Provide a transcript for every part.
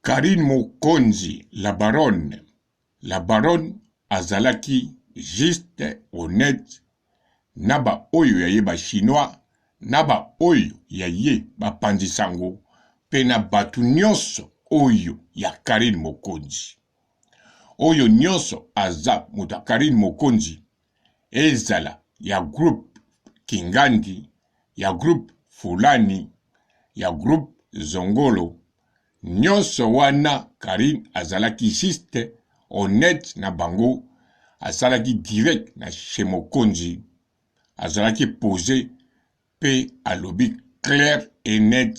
Carine Mokonzi la baronne, la baronne azalaki juste honnete na ba oyo ya ye ba chinois na ba oyo ya ye ba panzi sango pe na batu nionso oyo ya Carine Mokonzi. Oyo nionso aza moto ya Carine Mokonzi ezala ya groupe Kingandi, ya groupe Fulani, ya groupe Zongolo, nionso wana Carine azalaki juste honnete na bango, asalaki direct na chez Mokonzi, azalaki pose pe alobi clair et net,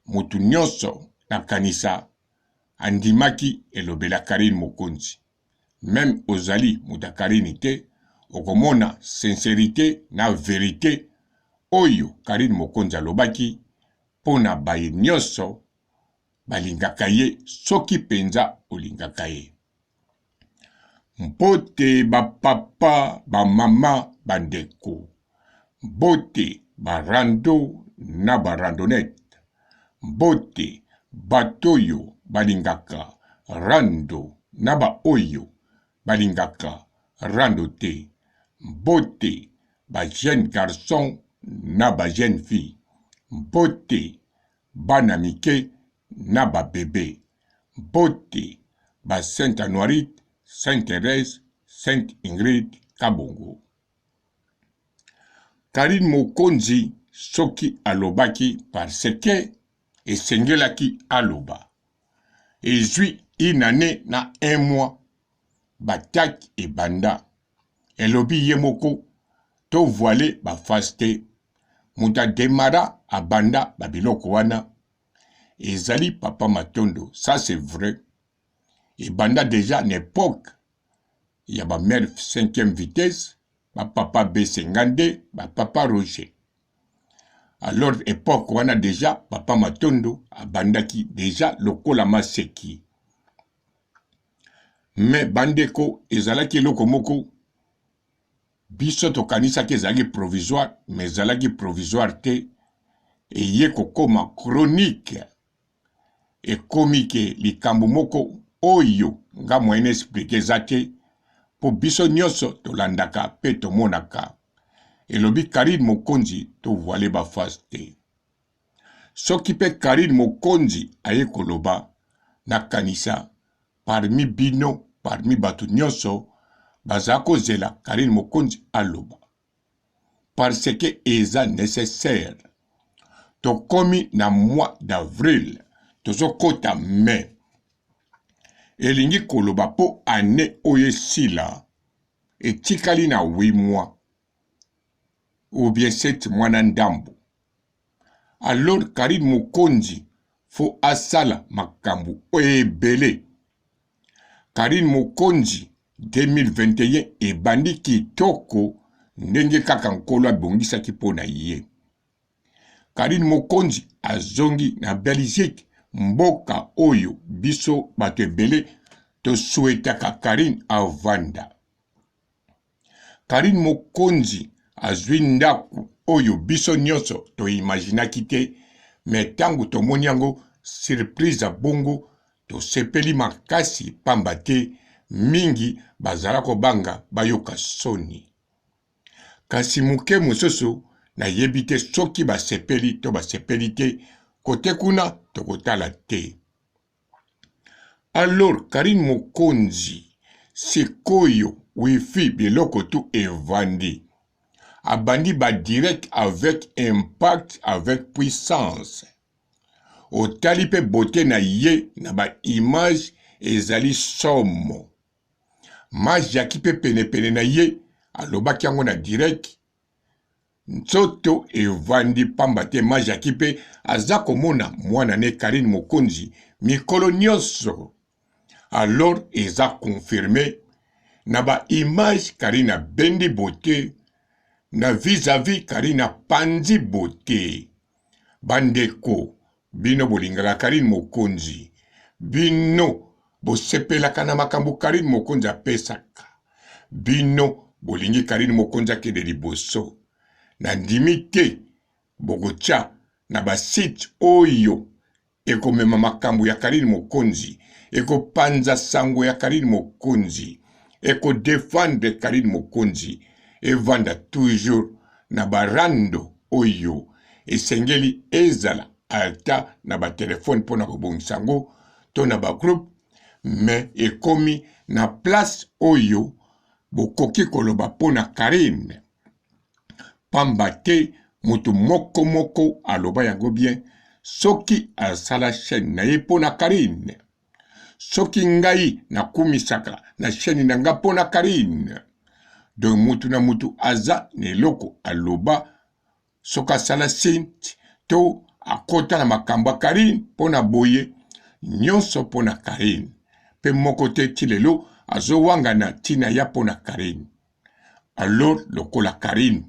mutu nionso nakanisa andimaki elobela Carine Mokonzi. Meme ozali moto ya Carine te okomona sincerite na verite oyo Carine Mokonzi alobaki mpo na baye nionso balingaka ye soki penza olingaka ye. Mbote ba papa, ba mama, ba ndeko. Mbote ba rando na ba randonnette. Mbote bato oyo balingaka rando na ba oyo balingaka rando te. Mbote ba jeunes garçons na ba jeunes filles. Mbote bana mike na ba bebes. Mbote ba Sainte Anuarite, Sainte Therèse, Sainte Ingrid Kabongo. Carine Mokonzi soki alobaki parce que esengelaki aloba. Ezui une annee na un mois b'attaques ebanda. Elobi ye moko to voiler ba face te. Moto a demarra abanda ba biloko wana ezali papa Matondo ça c'est vrai. Ebanda dejà na epoque ya ba mère cinquième vitesse ba papa B52 ba papa Roger alors epoque wana dejà papa Matondo abandaki dejà lokola maseki mais bandeko ezalaki eloko moko biso tokanisaki ezalaki provisoire mais ezalaki provisoire te eye kokoma chronique Ekomi ke likambo moko oyo nga moyen na expliquer eza te po biso nionso tolandaka pe tomonaka. Elobi Carine Mokonzi to voiler ba face te. Soki pe Carine Mokonzi aye koloba nakanisa parmi bino parmi batu nionso baza kozela Carine Mokonzi aloba. Parce que eza necessaire. Tokomi na mois d'avril, tozokota mai. Elingi koloba po annee oyo esila, etikali na 8 mois ou bien 7 mois na ndambu. Alors Carine Mokonzi faut asala makambu ebele. Carine Mokonzi 2021 ebandi kitoko ndenge kaka Nkolo abongisaki mpo na ye. Carine Mokonzi azongi na Belgique, mboka oyo biso bato ebele tosuetaka Carine avanda. Carine Mokonzi azui ndaku oyo biso nionso to imaginaki te mais tangu tomoni yango surprise ya bongo tosepeli makasi pamba te mingi bazala kobanga bayoka soni. Kasi moke mosusu nayebi te soki basepeli to basepeli te kote kuna tokotala te. Alors Carine Mokonzi sikoyo wifi biloko tout evandi abandi ba direct avec impact avec puissance otali pe beaute na ye na ba image ezali somo ma Jackie pe pene pene na ye alobaki yango na direct Nzoto evandi pamba te ma Jackie pe aza komona mwana ne Carine Mokonzi mikolo nionso alors eza confirme na ba image Carine abendi beaute na vis à vis Carine apanzi beaute ba ndeko bino bolingaka Carine Mokonzi bino bosepelaka na makambo Carine Mokonzi apesaka bino bolingi Carine Mokonzi akende liboso nandimi te bokotia na ba site oyo. ekomema makambo ya Carine Mokonzi, ekopanza sango ya Carine Mokonzi, eko defendre Carine Mokonzi, evanda toujours na ba rando oyo esengeli ezala ata na ba telephone mpo na kobongisa yango to na ba groupe, mais ekomi na place oyo bokoki koloba mpo na Carine. Pamba te mutu moko moko aloba yango bien soki asala chaine na ye pona Carine. Soki ngai nakumisaka na chaine na nga pona Carine. Donc mutu na mutu aza na eloko aloba soki asala site to akota na makambo ya Carine pona boye nyonso pona Carine. Pe moko te ti lelo azowangana tina ya pona Carine. Alors lokola Carine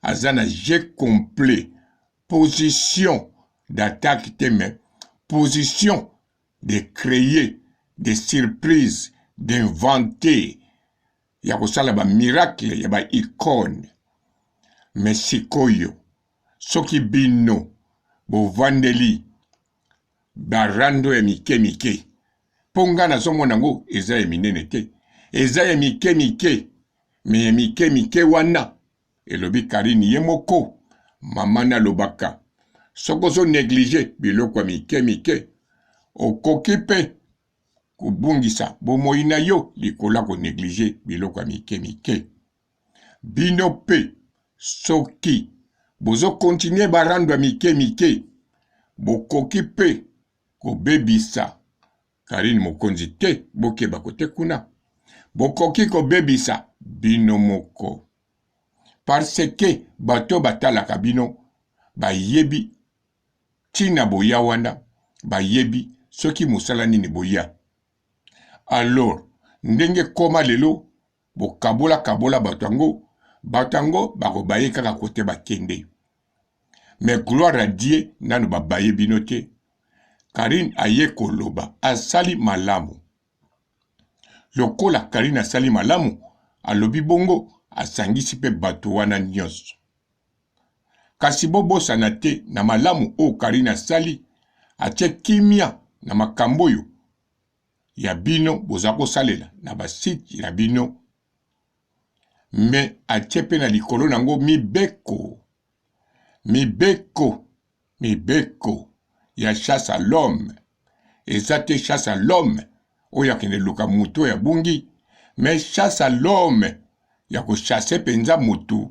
aza na jeu complet position d'attaque te mais position de créer des surprises d'inventer ya kosala ba miracle ya ba icone mais sikoyo soki bino bovandeli ba rando ya mike mike mpo nga nazomona yango eza ya minene te eza ya mike mike me ya mike mike wana elobi Karine ye moko mama nalobaka soki ozo neglige biloko ya mike mike okoki mpe kobungisa bomoi na yo likolo ya koneglige biloko ya mike mike Bino pe soki bozo continuer ba rando ya mike mike bokoki pe kobebisa Carine Mokonzi te bokeba kote kuna bokoki kobebisa bino moko parce que bato batalaka bino bayebi tina boya wana bayebi soki mosala nini boya alors ndenge koma lelo Bokabola kabola bato yango, bato yango bako baye kaka kote bakende. Mais gloire à Dieu nanu ba baye bino te. Carine aye koloba asali malamu. Lokola Carine asali malamu alobi bongo asangisi pe bato wana nyonso. Kasi bobosana te na malamu oyo Carine asali atie kimia na makambo oyo ya bino boza kosalela na ba site na bino me atie pe na likolo na yango mibeko mibeko mibeko ya chasse à l'homme eza te chasse à l'homme oyo akende luka motu oyo abungi mais chasse à l'homme ya kochasse mpenza motu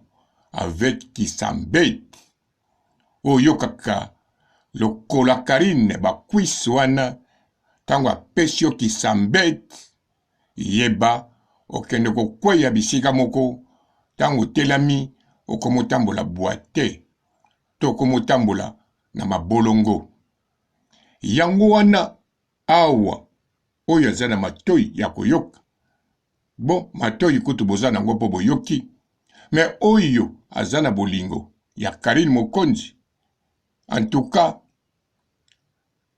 avec kisambete Oyokaka lokola Carine ba cuisse wana tango apesi yo kisambet yeba okende kokweya bisika moko tango otelami okomotambola bua te to okomotambola na mabolongo yango wana awa oyo aza na matoyi ya koyoka Bon matoyi kutu boza nango po boyoki mais oyo aza na bolingo ya Carine Mokonzi en tout cas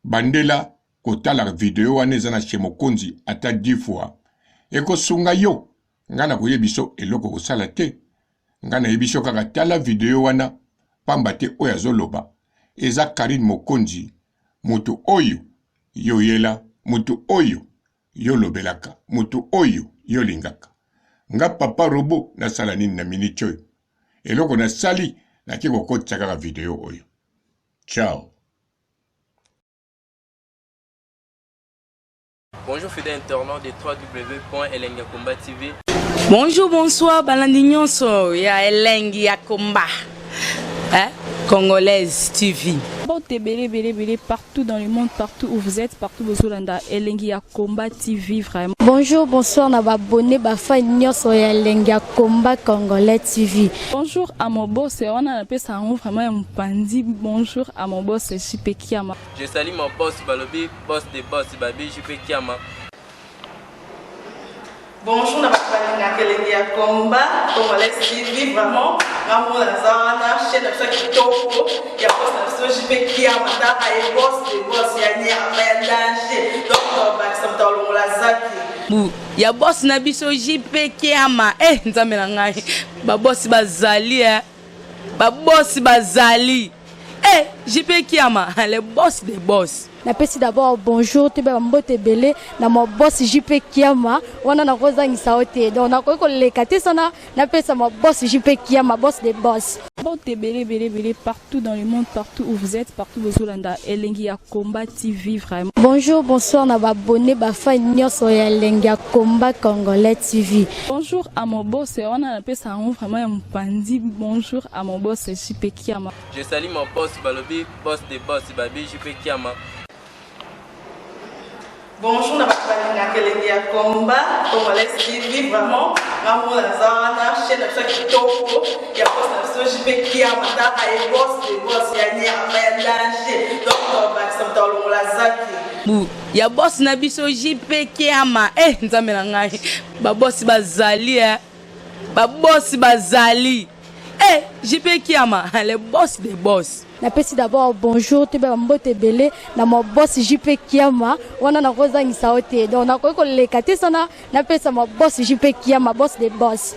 bandela kotala video wana eza na chez Mokonzi ata 10 fois ekosunga yo nga nakoyebiso eloko kosala te nga nayebiso kaka tala video wana pamba te oyo azoloba eza Carine Mokonzi moto oyo yo yela moto oyo yo olobelaka mutu oyo yo olingaka nga papa robot nasala nini na minute oyo eloko nasali nake kokotisa kaka video oyo ciao. Bonjour fidèle internaute de www.elengiyakomba TV. Bonjour, bonsoir, balandi nyonso ya elengi ya komba. Hein? Congolaise TV. Mbote ebele ebele ebele partout dans le monde partout où vous êtes partout bozolanda elengi ya combat TV vraiment. Bonjour bonsoir na ba abonné ba fan nyonso ya elengi ya combat congolais TV. Bonjour à mon boss wana napesa yango vraiment ya mopanzi bonjour à mon boss JP Kiama. Je salue mon boss balobi boss de boss babi JP Kiama. Bonjour na bato balingaka elengi ya combat congolais TV vraiment nga moko naza wana chaîne na biso ya kitoko ya boss na biso JP Kiama tala ye boss de boss ya nyama ya danger donc bakisa moto alongola zaki bu ya boss na biso JP Kiama eh nzambe na ngai ba boss bazali eh ba boss bazali eh JP Kiama le boss de boss. Napesi d'abord bonjour, toyeba bambote ebele na ma boss JP Kiama. Wana nakozangisa yo te, donc nakoki koleka te sana napesa ma boss JP Kiama, boss de boss. Mbote ebele ebele ebele partout dans le monde, partout où vous êtes, partout bozolanda Elengi ya Combat TV vraiment. Bonjour, bonsoir na baabonnés, bafans nyonso ya Elengi ya Combat Congolais TV. Bonjour à mon boss, wana napesa yango vraiment ya mopanzi. Bonjour à mon boss JP Kiama. Je salue mon boss balobi boss de boss babi JP Kiama. Bonjour na bato balingaka Elengi ya Combat Congolais TV. Vraiment, nga mona naza wana, chaîne na biso ya kitoko ya boss na biso JP Kiama. Taka ye, boss de boss ya nyama ya danger, donc tobakisa moto alongola zaki. Bu ya boss na biso JP Kiama. E Nzambe na ngai, babosi bazali e, babosi bazali e, JP Kiama, le boss de boss. Napesi d'abord bonjour, toyeba bambote ebele na ma boss JP Kiama. Wana nakozangisa yo te, donc nakoki koleka te sana napesa ma boss JP Kiama, boss de boss.